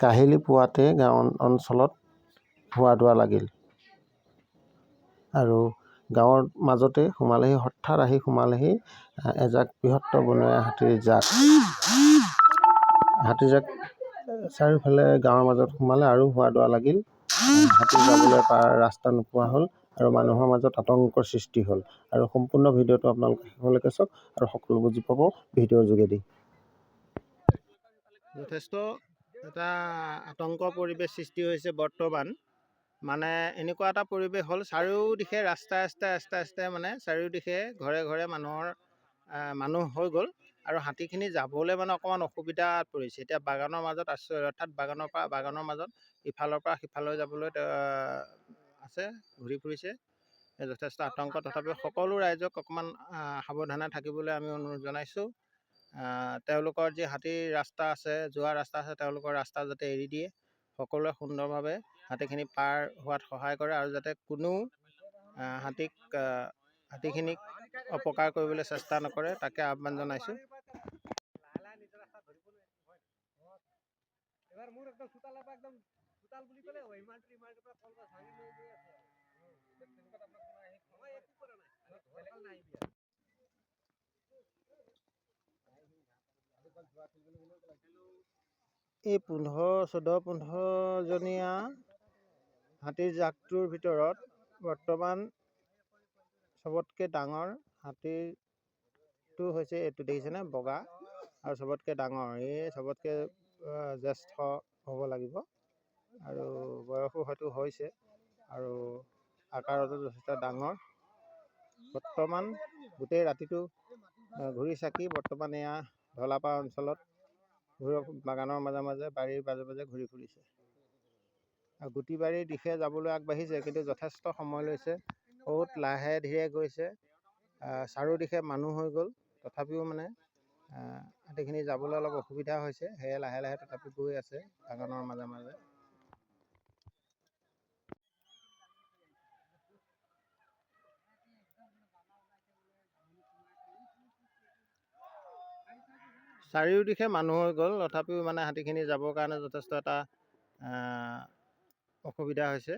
কাহিলি পুৱাতে গাঁও অঞ্চলত হুৱা-দুৱা লাগিল আৰু গাঁৱৰ মাজতে সোমালেহি, হঠাৎ আহি সোমালেহি এজাক বৃহত্তৰ বনৰীয়া হাতীৰ জাক। হাতীজাক চাৰিওফালে গাঁৱৰ মাজত সোমালে আৰু হুৱা-দুৱা লাগিল। হাতী যাবলৈ পাৰ ৰাস্তা নোপোৱা হ'ল আৰু মানুহৰ মাজত আতংকৰ সৃষ্টি হ'ল। আৰু সম্পূৰ্ণ ভিডিঅ'টো আপোনালোকে শেষলৈকে চাওক আৰু সকলো বুজি পাব ভিডিঅ'ৰ যোগেদি। যথেষ্ট এটা আতংকৰ পৰিৱেশ সৃষ্টি হৈছে বৰ্তমান। মানে এনেকুৱা এটা পৰিৱেশ হ'ল, চাৰিওদিশে ৰাস্তাই ৰাস্তাই ৰাস্তাই ৰাস্তাই মানে চাৰিওদিশে ঘৰে ঘৰে মানুহৰ মানুহ হৈ গ'ল আৰু হাতীখিনি যাবলৈ মানে অকণমান অসুবিধাত পৰিছে। এতিয়া বাগানৰ মাজত আশ্ৰয়, অৰ্থাৎ বাগানৰ পৰা বাগানৰ মাজত ইফালৰ পৰা সিফালৈ যাবলৈ আছে, ঘূৰি ফুৰিছে। যথেষ্ট আতংক। তথাপিও সকলো ৰাইজক অকণমান সাৱধানে থাকিবলৈ আমি অনুৰোধ জনাইছোঁ। তেওঁলোকৰ যি হাতীৰ ৰাস্তা আছে, যোৱা ৰাস্তা আছে, তেওঁলোকৰ ৰাস্তা যাতে এৰি দিয়ে, সকলোৱে সুন্দৰভাৱে হাতীখিনি পাৰ হোৱাত সহায় কৰে আৰু যাতে কোনেও হাতীক হাতীখিনিক অপকাৰ কৰিবলৈ চেষ্টা নকৰে, তাকে আহ্বান জনাইছোঁ। এই 14 15জনীয়া হাতীৰ জাকটোৰ ভিতৰত বৰ্তমান চবতকৈ ডাঙৰ হাতীৰটো হৈছে এইটো, দেখিছেনে বগা আৰু চবতকৈ ডাঙৰ, এই চবতকৈ জ্যেষ্ঠ হ'ব লাগিব আৰু বয়সো হয়তো হৈছে আৰু আকাৰতো যথেষ্ট ডাঙৰ। বৰ্তমান গোটেই ৰাতিটো ঘূৰি চাকি বৰ্তমান এয়া ধলাপাৰ অঞ্চলত বাগানৰ মাজে মাজে, বাৰীৰ মাজে মাজে ঘূৰি ফুৰিছে আৰু গুটিবাৰীৰ দিশে যাবলৈ আগবাঢ়িছে, কিন্তু যথেষ্ট সময় লৈছে, বহুত লাহে ধীৰে গৈছে। চাৰিওদিশে মানুহ হৈ গ'ল, তথাপিও মানে হাতীখিনি যাবলৈ অলপ অসুবিধা হৈছে, সেয়ে লাহে লাহে তথাপি গৈ আছে বাগানৰ মাজে মাজে। চাৰিওদিশে মানুহ হৈ গ'ল, তথাপিও মানে হাতীখিনি যাবৰ কাৰণে যথেষ্ট এটা অসুবিধা হৈছে।